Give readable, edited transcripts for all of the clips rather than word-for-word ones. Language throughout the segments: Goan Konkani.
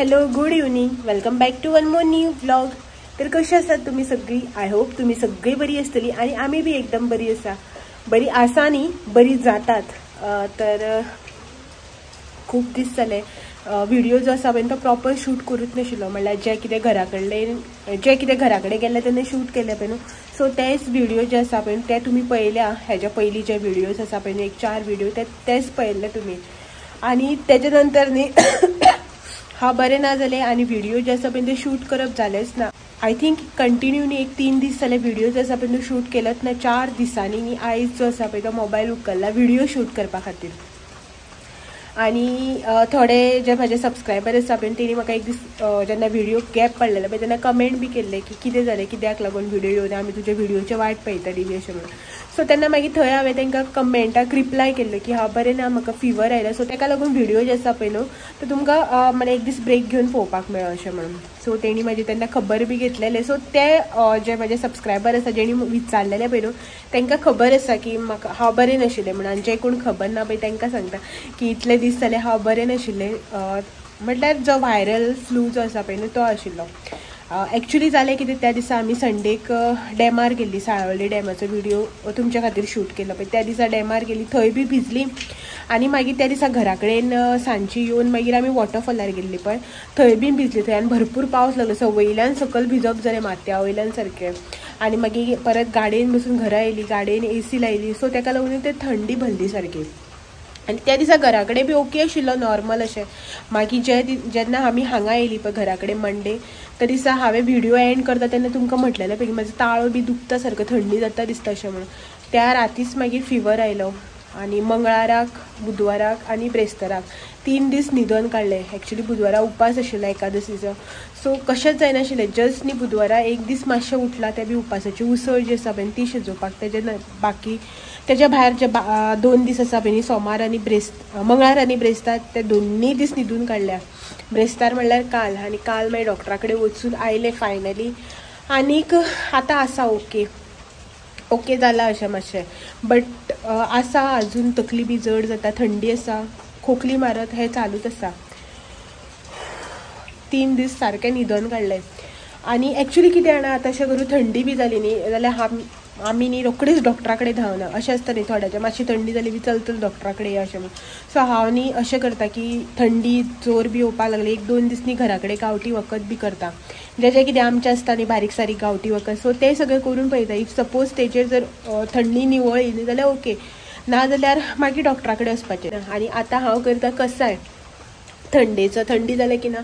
Hello, good evening, welcome back to one more new vlog. तर कशी आसात तुम्ही सगळी? I hope तुम्ही सगळी बरी आसतली आणि आम्ही बी एकदम बरी आसा. बरी आसा न्ही, बरी जातात. तर खूप दीस जाले व्हिडिओ जो आसा पळय तो प्रॉपर शूट करूच नाशिल्लो. म्हणल्यार जे कितें घरा कडले जे कितें घरा कडेन गेल्ले तेन्ना शूट केले पळय न्हू, सो तेच व्हिडिओ जे आसा पळय ते तुमी पळयल्या. हेज्या पयलीं जे व्हिडियोज आसा पळय न्हू, एक 4 व्हिडिओ ते तेच पळयल्ले तुमी. आनी तेजे नंतर न्ही हांव बरें ना जालें आनी व्हिडिओ जे आसा पळय ते शूट करप जालेंच ना. I think continue न्ही एक 3 दीस जाले व्हिडिओ जे आसा पळय तो शूट केलत ना. 4 दिसांनी न्ही आयज जो आसा पळय तो मोबायल उखल्ला व्हिडिओ शूट करपा खातीर. आनी थोडे जे म्हाजे सबस्क्रायबर आसा पळय तेणी म्हाका एक दीस जेन्ना व्हिडिओ गॅप पडलेलो पळय तेन्ना कमेंट बी केल्ले की कितें जालें, कित्याक लागून व्हिडिओ येवना, आमी तुजे व्हिडिओचे वाट पळयतली बी अशें म्हणून. सो तेन्ना मागीर थंय हांवें तांकां कमेंटाक रिप्लाय केल्लो की हांव बरें ना, म्हाका फिवर आयला, सो ताका लागून व्हिडिओ जे आसा पळय न्हू तो तुमकां म्हणल्यार एक दीस ब्रेक घेवन पळोवपाक मेळो अशें म्हणून. सो तेणी म्हाजी तेन्ना खबर बी घेतलेले. सो ते जे म्हाजे सबस्क्रायबर आसा जेणी विचारलेले पळय न्हू तांकां खबर आसा की म्हाका हांव बरें नाशिल्लें म्हणून. आनी जे कोण खबर ना पळय तांकां सांगता की इतले दीस जाले हांव बरें नाशिल्लें. म्हटल्यार जो व्हायरल फ्लू जो आसा पळय न्हू तो आशिल्लो. एक्चुली जालें कितें, त्या दिसा आमी संडेक डॅमार गेल्ली. साळवली डॅमाचो व्हिडिओ तुमच्या खातीर शूट केलो पळय त्या दिसा डॅमार गेली, थंय बी भिजली. आनी मागीर त्या दिसा घरा कडेन सांजची येवन मागीर आमी वॉटरफॉलार गेल्ली पळय, थंय बी भिजली. थंय आनी भरपूर पावस लागलो, सो वयल्यान सकयल भिजप जालें, माथ्या वयल्यान सारकें. आनी मागीर परत गाडयेन बसून घरा येयली, गाडयेन एसी लायली, सो ताका लागून ते थंडी भरली सारकी. आनी त्या दिसा घरा कडेन बी ओके आशिल्लो, नॉर्मल अशें. मागीर जे जेन्ना आमी हांगा येयली पळय घरा कडेन मंडे, त्या दिसा हांवें व्हिडिओ एंड करता तेन्ना तुमकां म्हटलेलें पळय की म्हाजो ताळो बी दुखता सारको, थंडी जाता दिसता अशें म्हणून. त्या रातीच मागीर फिवर आयलो आनी मंगळाराक, बुधवाराक आनी ब्रेस्ताराक 3 दीस न्हिदोन काडले. एक्चुली बुधवारा उपास आशिल्लो एकादशीचो, सो कशेंच जायनाशिल्लें. जस्ट न्ही बुधवारा एक दीस मातशें उठला, ते बी उपासाची उसळ जी आसा पळय ती शिजोवपाक. तेजे बाकी तेज्या भायर जे 2 दीस आसा पळय न्ही, सोमार आनी मंगळार आनी ब्रेस्तार, ते दोन्ही दीस न्हिदून काडल्या. ब्रेस्तार म्हणल्यार काल, आनी काल मागीर डॉक्टरा कडेन वचून आयले फायनली. आनीक आतां आसा ओके ओके जाला अशें मातशें, बट आसा अजून तकली बी जड जाता, थंडी आसा, खोकली मारत हें चालूच आसा. 3 दीस सारकें न्हिदोन काडलें. आनी एक्चुली कितें जाणा, आतां अशें करून थंडी बी जाली न्ही जाल्यार आमी न्ही रोखडीच डॉक्टरा कडेन धांवना अशें आसता न्ही. थोड्याच्या मातशी थंडी जाली बी चलतल डॉक्टरा कडेन अशें म्हणून. सो हांव न्ही अशें करता की थंडी जोर बी येवपाक लागली 1-2 दीस न्ही घरा कडेन गांवठी वखद बी करता, जे जे कितें आमचें आसता न्ही बारीक सारीक गांवठी वखद, सो तें सगळें करून पळयता. If suppose तेजेर जर थंडी निवळ येयली जाल्यार ओके, ना जाल्यार मागीर डॉक्टरा कडेन वचपाचें. आनी आतां हांव करता कसाय थंडेचो, थंडी जालें की ना,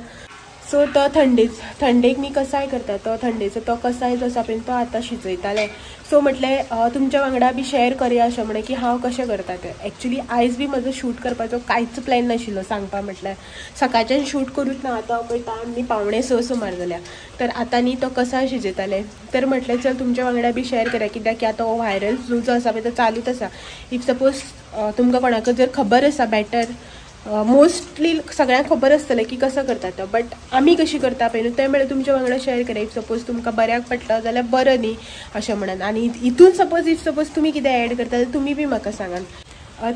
सो तो थंडेक न्ही कसाय करता. तो थंडेचो तो कसाय जो आसा पळय तो आतां शिजयताले. सो म्हटलें तुमच्या वांगडा बी शेअर करया अशें म्हणलें की हांव कशें करता तें. एक्चुली आयज बी म्हजो शूट करपाचो कांयच प्लॅन नाशिल्लो सांगपा म्हटल्यार. सकाळच्यान शूट करूच ना, आतां पळय टायम न्ही 5:45 सुमार जाल्या. तर आतां न्ही तो कसाय शिजयताले, तर म्हटलें चल तुमच्या वांगडा बी शेअर करया, कित्याक की आतां हो व्हायरल फ्लू जो आसा पळय तो चालूच आसा. If suppose तुमकां कोणाक जर खबर आसा बेटर, मोस्टली सगळ्यांक खबर आसतलें की कसो करता तो, बट आमी कशी करता पळय न्हू तें म्हळ्यार तुमच्या वांगडा शेअर करा. If suppose तुमकां बऱ्याक पडटा जाल्यार बरें न्ही अशें म्हणून. आनी हितून सपोज if suppose तुमी कितें एड करता जाल्यार तुमी बी म्हाका सांगात.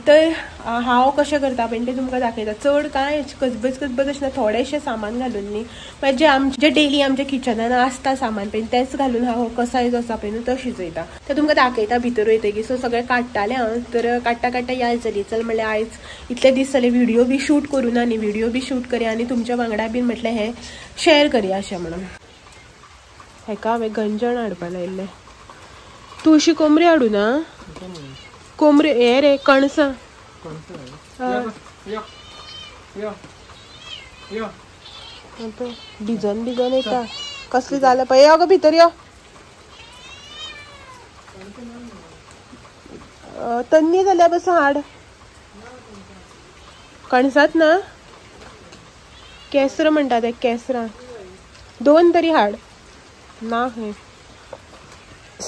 तर हांव कशें करता पळय तें तुमकां दाखयता. चड कांय कचबच कचबच अशें ना, थोडेशें सामान घालून न्ही, मागीर जें आमचें जें डेली आमच्या किचनान आसता सामान पळय तेंच घालून हांव कसाय जो आसा पळय न्हू तो शिजयता. तें तुमकां दाखयता भितर वयतकीर. सो सगळें काडटालें हांव, तर काडटा काडटा याद जाली, चल म्हणल्यार आयज इतले दीस जाले व्हिडिओ बी शूट करूं ना न्ही, व्हिडिओ बी शूट करया आनी तुमच्या वांगडा बीन म्हटलें हें शेअर करया अशें म्हणून. हेका हांवें गंजण हाडपा लायिल्लें. तूं अशी कोमरी हाडूं ना? कोमरे हे रे कणसां. भिजन भिजन येता कसलें जालें पळय. यो गो भितर यो. तन्नी जाल्यार बसून हाड. कणसांत ना, केसर म्हणटा ते, केसरां 2 तरी हाड ना खंय.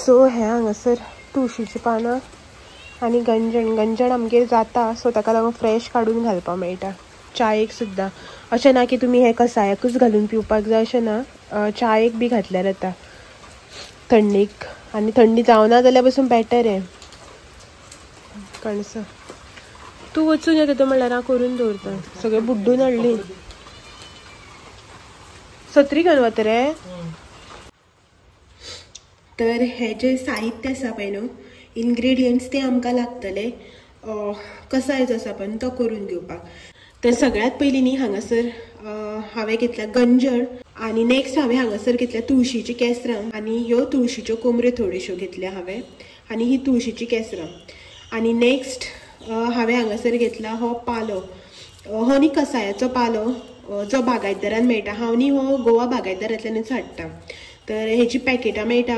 सो हें हांगासर तुळशीचीं पानां आनी गंजण. गंजण आमगेर जाता, सो ताका लागून फ्रेश काडून घालपाक मेळटा चायेक सुद्दां. अशें ना की तुमी हें कसायाकूच घालून पिवपाक जाय अशें ना, चायेक बी घातल्यार जाता थंडेक. आनी थंडी जावना जाल्यार पसून बेटर हें कणसां. तूं वचून येता तो म्हणल्यार हांव करून दवरता. सगळें बुड्डून हाडली. सत्री घेवन वता रे. तर हे जे साहित्य आसा पळय न्हू, इन्ग्रेडियंट्स ते आमकां लागतले कसाय जो आसा पळय तो करून घेवपाक. तर सगळ्यात पयलीं न्ही हांगासर हांवें घेतल्या गंजण आनी नेक्स्ट हांवें हांगासर घेतल्या तुळशीची केसरां आनी ह्यो तुळशीच्यो कोमऱ्यो थोड्योश्यो घेतल्या हांवें आनी ही तुळशीची केसरां. आनी नेक्स्ट हांवें हांगासर घेतला हो पालो, हो न्ही कसायाचो पालो जो बागायतदारान मेळटा. हांव न्ही हो गोवा बागायतदारांतल्यानूच हाडटा. तर हेची पॅकेटां मेळटा.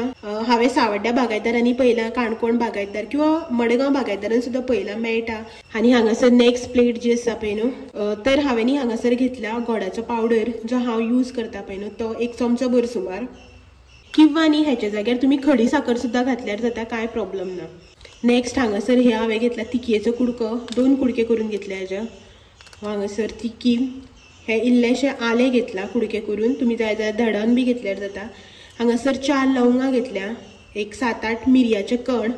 हांवें सावड्ड्या बागायतदारांनी पळयलां, काणकोण बागायतदार किंवा मडगांव बागायतदारान सुद्दां पळयलां मेळटा. आनी हांगासर नेक्स्ट प्लेट जी आसा पळय न्हू, तर हांवें न्ही हांगासर घेतला गोडाचो पावडर जो हांव यूज करता पळय न्हू, तो 1 चमचो भर सुमार. किंवा न्ही हेच्या जाग्यार तुमी खडी साकर सुद्दां घातल्यार जाता, कांय प्रॉब्लम ना. नेक्स्ट हांगासर हे हांवें घेतला तिखयेचो कुडको, 2 कुडके करून घेतले हेजे. हांगासर तिखी, हे इल्लेशें आलें घेतला कुडके करून, तुमी जाय जाल्यार धडन बी घेतल्यार जाता. हांगासर 4 लवंगां घेतल्या, एक 7-8 मिरयाचे कण,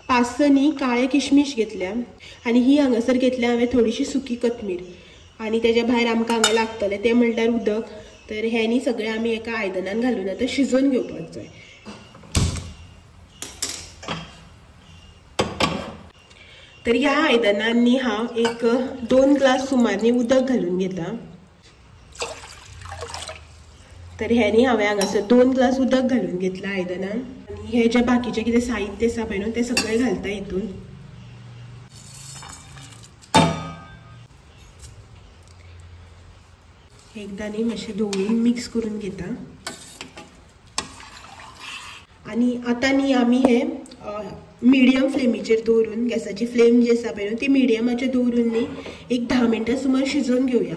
5-6 न्ही काळे किशमीश घेतल्या आनी ही हांगासर घेतल्या हांवें थोडीशी सुकी कोथमीर. आनी तेज्या भायर आमकां हांगा लागतलें तें म्हणल्यार उदक. तर हें न्ही सगळें आमी एका आयदनान घालून आतां शिजोवन घेवपाक जाय. तर ह्या आयदनान न्ही हांव एक 2 ग्लास सुमार न्ही उदक घालून घेता. तर हे न्ही हांवें हांगासर 2 ग्लास उदक घालून घेतलां आयदनान. आनी हे जे बाकीचें कितें साहित्य आसा पळय न्हू तें सगळें घालता हितून. एकदां न्ही मातशें धुवून मिक्स करून घेता. आनी आतां न्ही आमी हे मिडियम फ्लेमीचेर दवरून, गॅसाची फ्लेम जी आसा पळय न्हू ती मिडियमाचेर दवरून न्ही एक 10 मिनटां सुमार शिजोवन घेवया.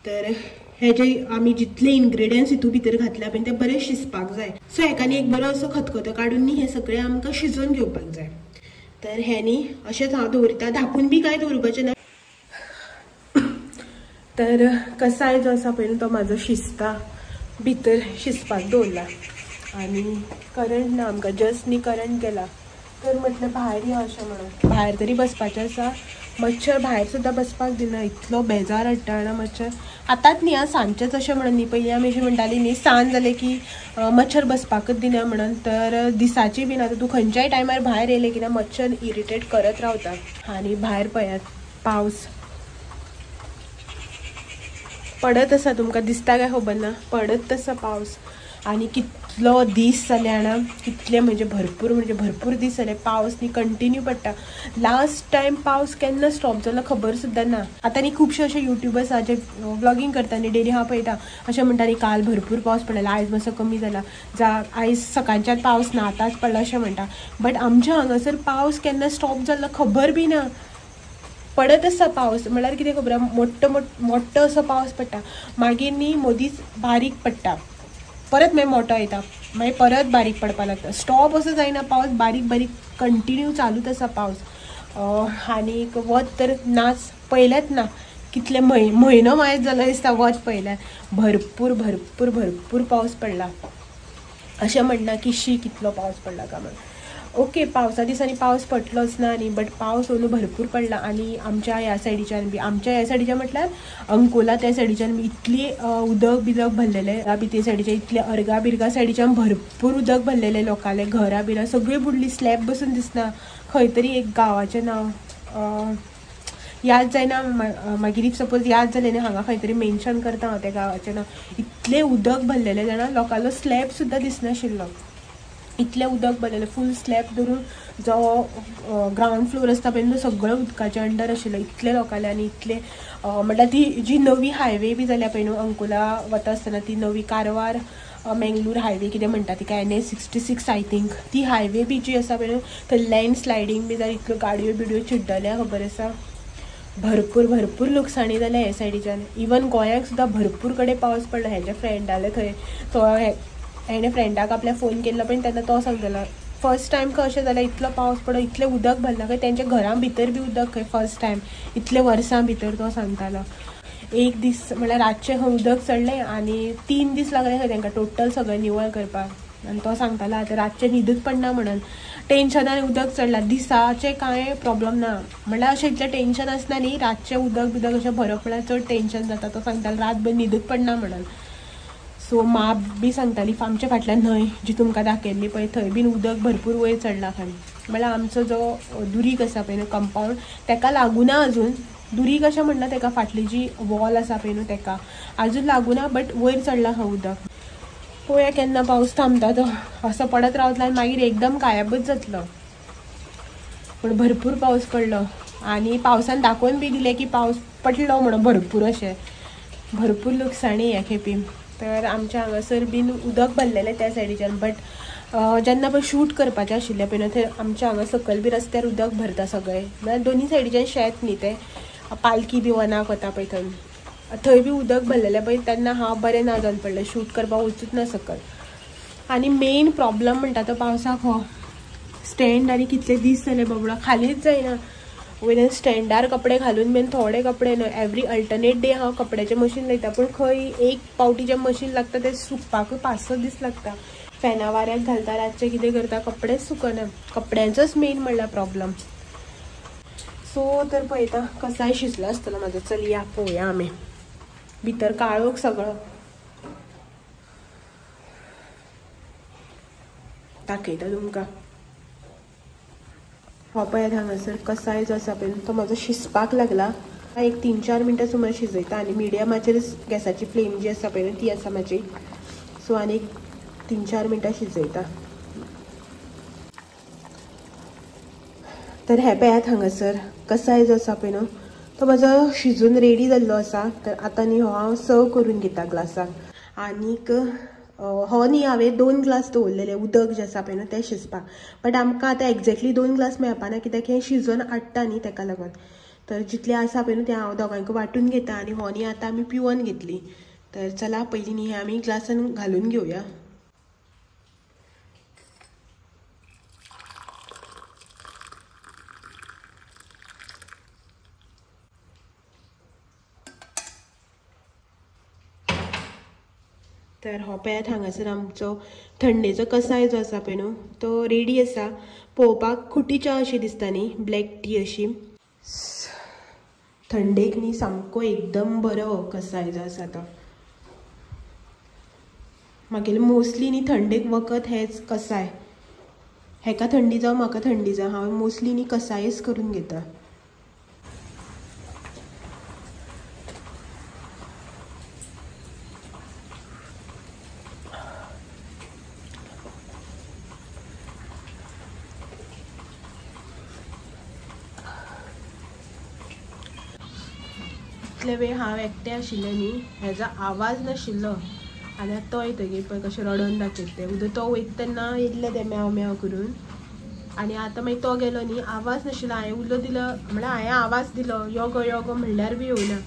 तर हे जे आमी जितले इन्ग्रेडियंट्स हितून भितर घातल्या पळय ते बरे शिजपाक जाय. सो हेका न्ही एक बरो असो खतखतो काडून न्ही हे सगळें आमकां शिजोवन घेवपाक जाय. तर हे न्ही अशेंच हांव दवरता, धापून बी कांय दवरपाचें ना. तर कसाय जो आसा पळय न्हू तो म्हाजो शिजता, भितर शिजपाक दवरला. आनी करंट ना आमकां, जस्ट न्ही करंट गेला. तर म्हटलें भायर या अशें म्हणून, भायर तरी बसपाचें आसा. मच्छर भायर सुद्दां बसपाक दिना, इतलो बेजार हाडटा ना मच्छर. आतांच न्ही आं, सांजचेच अशें म्हणून न्ही, पयलीं आमी अशें म्हणटाली न्ही सांज जालें की मच्छर बसपाकच दिना म्हणून. तर दिसाची बीन आतां तूं खंयच्याय टायमार भायर येयलें की ना मच्छर इरिटेट करत रावता. आनी भायर पळयात पावस पडत आसा, तुमकां दिसता काय खबर ना, पडत आसा पावस. आनी कितलो दीस जाले जाणा, कितले म्हणजे भरपूर, म्हणजे भरपूर दीस जाले पावस न्ही कंटिन्यू पडटा. लास्ट टायम पावस केन्ना स्टॉप जालो खबर सुद्दां ना. आतां न्ही खुबशे अशे युट्यूबर्स आसा जे व्लॉगींग करता न्ही डेली, हांव पळयता अशें म्हणटा न्ही काल भरपूर पावस पडलेलो, आयज मातसो कमी जाला, जा आयज सकाळच्यान पावस ना आतांच पडला अशें म्हणटा. बट आमच्या हांगासर पावस केन्ना स्टॉप जाल्लो खबर बी ना. पडत आसा पावस म्हणल्यार कितें खबर आसा, मोठो मोठो असो पावस पडटा, मागीर न्ही मदींच बारीक पडटा, परत मागीर मोठो येता, मागीर परत बारीक पडपाक लागता. स्टॉप असो जायना पावस, बारीक बारीक कंटिन्यू चालूच आसा पावस. आनीक वत तर नाच पळयलेंच ना, कितले म्हयनो मायज जालो दिसता वत पळयल्यार. भरपूर भरपूर भरपूर पावस पडला. अशें म्हणना की शी कितलो पावस पडला काय म्हणून. ओके, पावसा दिसांनी पावस पडलोच ना न्ही, बट पावस अंदू भरपूर पडला. आनी आमच्या ह्या सायडीच्यान बी, आमच्या ह्या सायडीच्यान म्हटल्यार अंकोला त्या सायडीच्यान बी इतली उदक बिदक भरलेलें बी, ते सायडीच्या इतले अर्गा बिर्गा सायडीच्यान भरपूर उदक भरलेलें, लोकांले घरां बिरां सगळीं बुडली, स्लॅब बसून दिसना. खंय तरी एक गांवाचें नांव याद जायना, मागीर if suppose याद जालें न्ही हांगा खंय तरी मेन्शन करता हांव त्या गांवाचें नांव. इतलें उदक भरलेलें जाणा, लोकांलो स्लॅब सुद्दां दिसनाशिल्लो, इतलें उदक भरलेलें. फूल स्लॅब धरून जो ग्रावंड फ्लोर आसता पळय तो सगळो उदकाच्या अंडर आशिल्लो, इतले लोकांले. आनी इतले म्हटल्यार ती जी नवी हायवे बी जाल्या पळय न्हू अंकोला वता आसतना, ती नवी कारवार मेंगलूर हायवे कितें म्हणटा तिका, NH 66 I think, ती हायवे बी जी आसा पळय न्हू थंय लँड स्लायडींग बी जालें, इतल्यो गाडयो बिडयो चिड्डल्या खबर आसा. भरपूर भरपूर लुकसाणी जाल्या हे सायडीच्यान. इवन गोंयाक सुद्दां भरपूर कडेन पावस पडला. हेच्या फ्रेंडाले थंय तो हेणे फ्रेंडाक आपल्या फोन केल्लो पण तेन्ना तो सांगतालो फर्स्ट टायम खंय अशें जालें, इतलो पावस पडलो, इतलें उदक भरलां खंय, तेंच्या घरां भितर बी उदक खंय फर्स्ट टायम इतले वर्सां भितर तो सांगतालो. एक दीस म्हळ्यार रातचें खंय उदक चडलें आनी 3 दीस लागले खंय तेंकां टोटल सगळें निवळ करपाक. आनी तो सांगतालो आतां रातचें न्हिदूच पडना म्हणून टेन्शनान उदक चडलां, दिसाचें कांय प्रॉब्लम ना, म्हणल्यार अशें इतलें टेन्शन आसना न्ही, रातचें उदक बिदक अशें भरप म्हळ्यार चड टेन्शन जाता. तो सांगतालो रातभर न्हिदूच पडना म्हणून. सो माप बी सांगताली आमच्या फाटल्यान न्हंय जी तुमकां दाखयल्ली पळय थंय बीन उदक भरपूर वयर चडला खंय. म्हळ्यार आमचो जो दुरीग आसा पळय न्हू कंपावंड तेका लागूना अजून. दुरीग अशें म्हणना तेका फाटली जी वॉल आसा पळय न्हू तेका अजून लागूना, बट वयर चडला खंय उदक. पळोवया केन्ना पावस थांबता तो. असो पडत रावतलो आनी मागीर एकदम गायबच जातलो. पूण भरपूर पावस पडलो आनी पावसान दाखोवन बी दिलें की पावस पडलो म्हणून भरपूर अशें भरपूर लुकसाणी ह्या खेपी. तर आमच्या हांगासर बीन उदक भरलेलें त्या सायडीच्यान, बट जेन्ना पळय शूट करपाचें आशिल्लें पळय न्हू थंय आमच्या हांगा सकयल बी रस्त्यार उदक भरता सगळें. म्हळ्यार दोनी सायडीच्यान शेत न्ही तें, पालकी बी वनाक वता पळय थंय, थंय बी उदक भरलेलें पळय तेन्ना हांव बरें ना जावन पडलें, शूट करपाक वचूच ना सकयल. आनी मेन प्रॉब्लम म्हणटा तो पावसाक हो स्टँड आनी कितले दीस जाले बाबडो खालीच जायना. वयल्यान स्टँडार कपडे घालून मेन थोडे कपडे न्हय एवरी अल्टरनेट डे हांव कपड्याचें मशीन लायता, पूण खंय एक पावटी जें मशीन लागता तें सुकपाकूय 5-6 दीस लागता. फॅना वाऱ्याक घालता रातचें कितें करता कपडेच सुकना. कपड्यांचोच मेन म्हणल्यार प्रॉब्लम. सो तर पळयता कसाय शिजलो आसतलो म्हाजो. चल या पळोवया आमी भितर काळोख सगळो. दाखयता तुमकां. हो पळयात हांगासर कसाय जो आसा पळय तो म्हाजो शिजपाक लागला. एक 3-4 मिनटां सुमार शिजयता आनी मिडियमाचेर गॅसाची फ्लेम जी आसा पळय ती आसा म्हाजी. सो आनी 3-4 मिनटां शिजयता. तर हे पळयात हांगासर कसाय जो आसा पळय न्हू तो म्हाजो शिजून रेडी जाल्लो आसा. तर आतां न्ही हो हांव सर्व करून घेता ग्लासाक. आनीक हो न्ही हांवें 2 ग्लास दवरलेले उदक जें आसा पळय न्हू तें शिजपाक, बट आमकां आतां एग्जॅक्टली 2 ग्लास मेळपाना कित्याक हें शिजोवन हाडटा न्ही तेका लागून. तर जितलें आसा पळय न्हू तें हांव दोगांयकूय वांटून घेता आनी हो न्ही आतां आमी पिवन घेतली. तर चला पयलीं न्ही हें आमी ग्लासान घालून घेवया. तर हो पळयात हांगासर आमचो थंडेचो कसाय जो आसा पळय न्हू तो रेडी आसा. पळोवपाक खुटी च्या अशी दिसता न्ही, ब्लॅक टी अशी. थंडेक न्ही सामको एकदम बरो कसाय जो आसा तो. मागीर मोस्टली न्ही थंडेक वखद हेच कसाय. हेका थंडी जावं म्हाका थंडी जावं हांव मोस्टली न्ही कसायच करून घेता. इतले वेळ हांव एकटें आशिल्लें न्ही हेजो आवाज नाशिल्लो आनी आतां तो येतकीर पळय कशें रडोन दाखयता तें. उदक तो वयता तेन्ना येयल्लें तें म्याव म्याव करून आनी आतां मागीर तो गेलो न्ही आवाज नाशिल्लो. हांवें उलो दिलो म्हळ्यार हांवें आवाज दिलो यो गो यो गो म्हणल्यार बी येवना.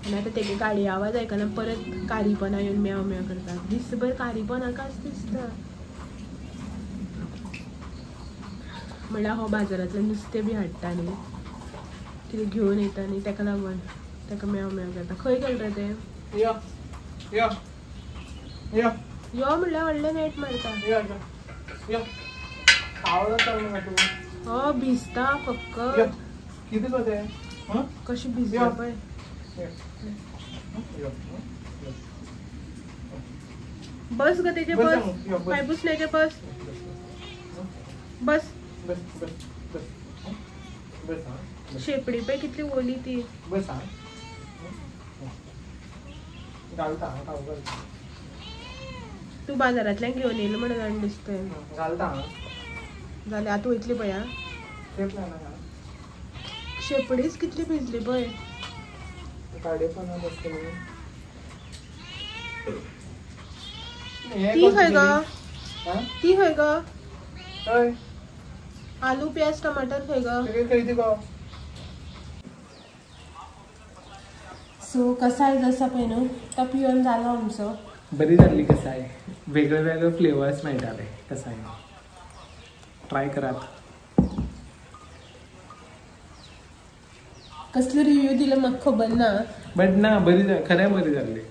आनी आतां तेगे गाडये आवाज आयकना परत कारीपना येवन म्याव म्याव करता. दिसभर कारीपनाकाच दिसता. म्हणल्यार हो बाजारांतल्यान नुस्तें बी हाडटा न्ही कितें घेवन येता न्ही तेका लागून ताका म्याव म्याव करता. खंय गेल रे तें? यो यो यो यो म्हणल्यार व्हडलें नेट मारता. यो यो हो भिजता फक्त. कितें गो तें? कशें भिजता पळय. बस गो तेजे बस पांय पुसण्याचे बस बस बस बस बस. शेपडी पळय कितली ओली ती. बस घालता घालता तूं बाजारांतल्यान घेवन येयलो म्हणून जाण दिसतंय. घालता जालें आतां वयतली पळय. शेपडीच कितली भिजली पळय. ती खंय गो? ती खंय गो? आलू प्याज टमाटर खंय गो? सो कसाय जो आसा पळय न्हू तो पिवन जालो आमचो. बरी जाल्ली कसाय. वेगळे वेगळे फ्लेवर्स मेळटाले कसाय. ट्राय करात. कसलो रिव्यू दिलो म्हाका खबर ना, बट ना बरी खरें बरी जाल्ली.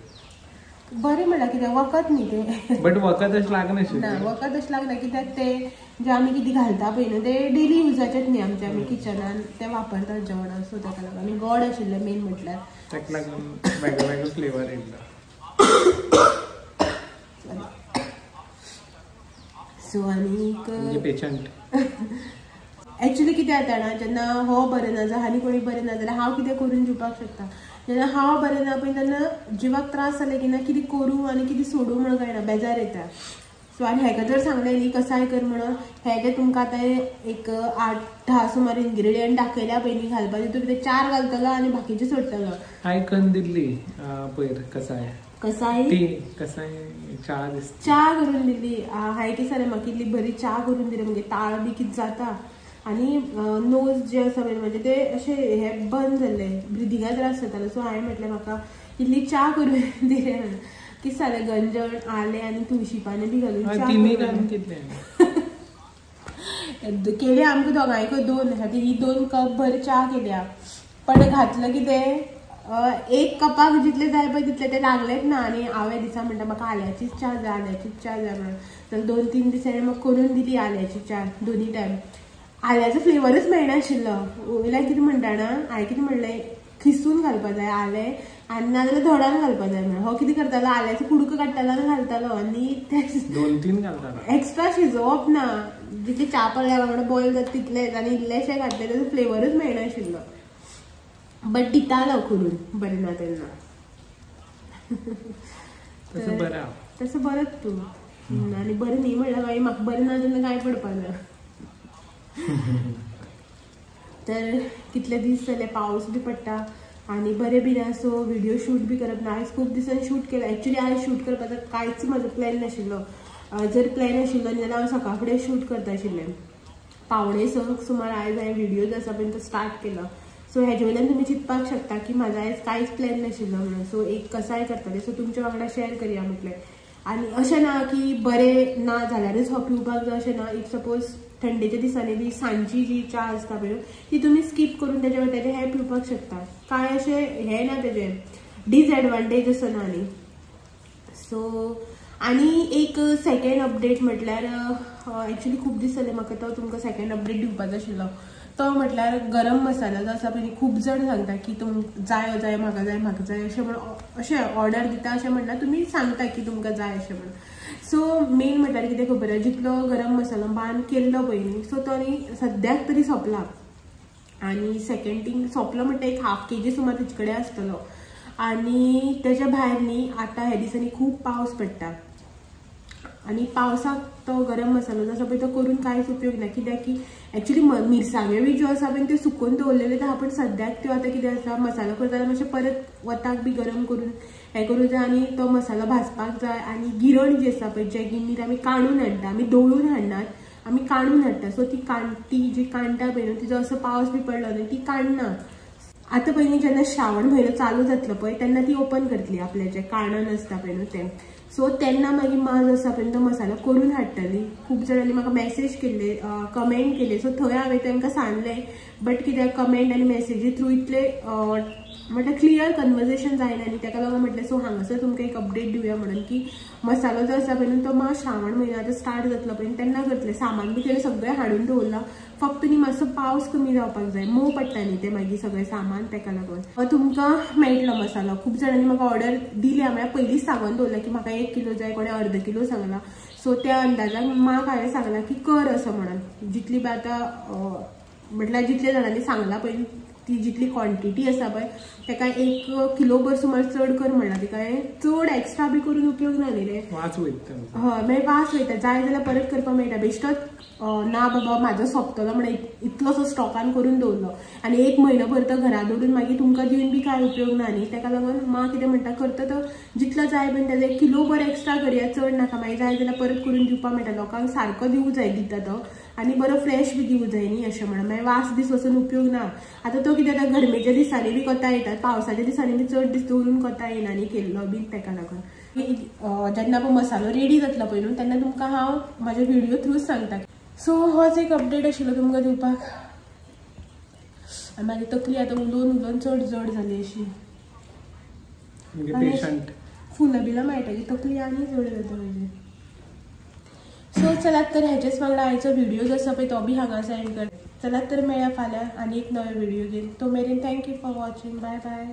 बरें म्हणल्यार कितें वखद न्ही तें, बट वखद अशें लागनाशिल्लें. ना वखद अशें लागना कित्याक तें जें आमी कितें घालता पळय न्हू तें डेली युजाचेंच न्ही आमचें, आमी किचनान तें वापरतात जेवणाक. सो ताका लागून आनी गोड आशिल्लें मेन म्हटल्यार ताका लागून वेगळे वेगळे फ्लेवर येयल्लो. सॉरी. सो आनीक पेशंट एक्चुली कितें जाता ना, जेन्ना हो बरें ना जाल्यार आनी कोणी बरें ना जाल्यार हांव कितें करून दिवपाक शकता. जेन्ना हांव बरें ना पळय तेन्ना जिवाक त्रास जाले की ना कितें करूं आनी कितें सोडूं म्हणून कळना, बेजार येता. सो आनी हेका जर सांगलें न्ही कसाय कर म्हणून, हे जे तुमकां आतां एक 8-10 सुमार इन्ग्रिडियंट दाखयल्या पळय न्ही घालपाक, तितून भितर 4 घालतलो आनी बाकीचे सोडटलो. आयकन दिल्ली पयर कसाय, कसाय ती कसाय च्या दिसता, च्या करून दिली. हांवें कितें सांगलें, म्हाका इल्ली बरी च्या करून दिली म्हणजे ताळ बी कितें जाता आनी नोज जे आसा पळय म्हणजे ते अशें हे बंद जाल्ले, ब्रिदिंगा त्रास जातालो. सो हांवें म्हटलें म्हाका इल्ली च्या करून दिली म्हणून. कितें जालें, गंजण आलें आनी तुळशी पानां बी घालून केली आमकां दोगांयकूय 2 आसा ती 2 कप भर च्या केल्या, पण घातलं कितें 1 कपाक जितले जाय पळय तितले ते लागलेच ना. आनी हांवें दिसा म्हणटा म्हाका आल्याचीच च्या जाय, आल्याचीच च्या जाय म्हणून. जाल्यार 2-3 दिसांनी म्हाका करून दिली आल्याची च्या दोनी टायम. आल्याचो फ्लेवरच मेळनाशिल्लो. वयल्यान कितें म्हणटा ना, हांवें कितें म्हणलें, खिसून घालपाक जाय आलें आनी नाजाल्यार धोडान घालपाक जाय म्हणून. हो कितें करतालो, आल्याचो कुडको काडटालो आनी घालतालो आनी ते 2-3 घालतालो. एक्स्ट्रा शिजोवप ना, जितले च्या पडल्या वांगडा बॉयल जाता तितलेच, आनी इल्लेशें घातलें ताचो फ्लेवरच मेळनाशिल्लो. बट दितालो करून बरें ना तेन्ना. तसं बरं, तसं बरंच तूं आनी बरें न्ही म्हणल्यार मागीर म्हाका बरें ना तेन्ना कांय पडपा ना. तर कितले दीस जाले पावस बी पडटा आनी बरें बी ना, सो व्हिडिओ शूट बी करप ना. आयज खूब दिसांनी शूट केला. एक्चुली आयज शूट करपाचो कांयच म्हजो प्लॅन नाशिल्लो. जर प्लॅन आशिल्लो जाल्यार हांव सकाळ फुडें शूट करता आशिल्लें. 5:45 सुमार आयज हांवें व्हिडिओ जो आसा पळय तो स्टार्ट केलो. सो हेजे वयल्यान तुमी चिंतपाक शकता की म्हाजो आयज कांयच प्लॅन नाशिल्लो म्हणून. सो एक कसाय करतालें, सो तुमच्या वांगडा शेअर करया म्हटलें. आनी अशें ना की बरें ना जाल्यारच हो पिवपाक जाय अशें ना. If suppose थंडेच्या दिसांनी बी सांजची जी च्या आसता पळय ती तुमी स्कीप करून तेजे वाट्याचें हें पिवपाक शकता. कांय अशें हें ना, तेजें डिसएडवांटेज असो ना न्ही. सो आनी एक सेकेंड अपडेट म्हटल्यार एक्चुली खूब दीस जाले म्हाका तो तुमकां सेकेंड अपडेट दिवपाचो आशिल्लो. तो म्हटल्यार गरम मसाला जो आसा पळय, खूब जाण सांगता की तुमकां जाय जाय म्हाका जाय म्हाका जाय अशें म्हणून, अशें ऑर्डर दिता अशें म्हणना, तुमी सांगता की तुमकां जाय अशें म्हणून. सो मेन म्हटल्यार कितें खबर आसा, जितलो गरम मसालो बान केल्लो पळय न्ही, सो तो न्ही सद्याक तरी सोंपला. आनी सेकेंड थींग सोंपलो म्हणटा एक 1/2 kg सुमार तेजे कडेन आसतलो. आनी तेज्या भायर न्ही आतां ह्या दिसांनी खूब पावस पडटा आनी पावसाक तो गरम मसालो जो आसा पळय तो करून कांयच उपयोग ना. कित्याक की एक्चुली मिरसांग्यो बी ज्यो आसा पळय त्यो सुकोवन दवरलेल्यो आहा, पूण सद्याक त्यो आतां कितें आसा मसालो करता जाल्यार मातशें परत वताक बी गरम करून हें करूं जाय आनी तो मसालो भाजपाक जाय. आनी गिरण जी आसा पळय, जे गिन्नीर आमी काडून हाडटा, आमी दवळून हाडनात, आमी काडून हाडटा. सो ती ती जी काडटा पळय न्हू, तिजो असो पावस बी पडलो न्हू ती काडना. आतां पयलीं जेन्ना श्रावण म्हयनो चालू जातलो पळय तेन्ना ती ओपन करतली आपलें जें काणन आसता पळय न्हू तें. सो तेन्ना मागीर मां जो आसा पळय तो मसालो करून हाडटली. खूब जाणांनी म्हाका मॅसेज केल्ले, कमेंट केले, सो थंय हांवें तांकां सांगलें. बट कित्याक कमेंट आनी मॅसेजी थ्रू इतले म्हटल्यार क्लियर कन्वर्सेशन जायना न्ही, ताका लागून म्हटलें सो हांगासर तुमकां एक अपडेट दिवया म्हणून की मसालो जो आसा पळय न्हू तो मां श्रावण म्हयनो आतां स्टार्ट जातलो पळय तेन्ना करतलें. सामान बी तेणें सगळें हाडून दवरलां, फक्त न्ही मातसो पावस कमी जावपाक जाय, मोव पडटा न्ही तें मागीर सगळें सामान, ताका लागून तुमकां मेळटलो मसालो. खूब जाणांनी म्हाका ऑर्डर दिल्या, म्हळ्यार पयलींच सांगून दवरलां की म्हाका 1 किलो जाय, कोणें अर्द किलो सांगलां. सो त्या अंदाजान म्हाका हांवें सांगलां की कर असो म्हणून. जितली बी आतां म्हटल्यार जितल्या जाणांनी सांगलां पळय ती जितली क्वॉन्टिटी आसा पळय ताका 1 किलोभर सुमार चड कर म्हणलां तिका. चड एक्स्ट्रा बी करून उपयोग ना न्ही रे, वास वयता. हय मागीर वास वयता, जाय जाल्यार परत करपाक मेळटा. बेश्टोच ना बाबा म्हाजो सोंपतलो म्हणून इतलोसो स्टॉकान करून दवरलो आनी 1 म्हयनो भर तो घरा दवरून मागीर तुमकां दिवन बी कांय उपयोग ना न्ही. ताका लागून मां कितें म्हणटा करता तो जितलो जाय पळय तेजो 1 किलोभर एक्स्ट्रा करया, चड नाका, मागीर जाय जाल्यार परत करून दिवपाक मेळटा. लोकांक सारको दिवूं जाय दिता तो आनी बरो फ्रेश बी दिवूं जाय न्ही अशें म्हणून. मागीर वास बी वचून उपयोग ना. आतां तो कितें आतां गरमेच्या दिसांनी बी कोता येतात, पावसाच्या दिसांनी बी चड दीस दवरून कोता येना न्ही केल्लो बी, ताका लागून जेन्ना पळय मसालो रेडी जातलो पळय न्हू तेन्ना तुमकां हांव म्हाज्या व्हिडिओ थ्रूच सांगता. सो होच एक अपडेट आशिल्लो तुमकां दिवपाक. आनी म्हाजी तकली आतां उलोवन उलोवन चड जड जाली अशी, फुलां बिलां मेळटा की तकली आनी जड जाता म्हाजी. सो चलात तर हेजेच वांगडा आयचो व्हिडिओ जो आसा पळय तो बी हांगा एंड कर. चलात तर मेळया फाल्यां आनी एक नवे व्हिडिओ घेवन. तो मेरेन thank you for watching, bye bye.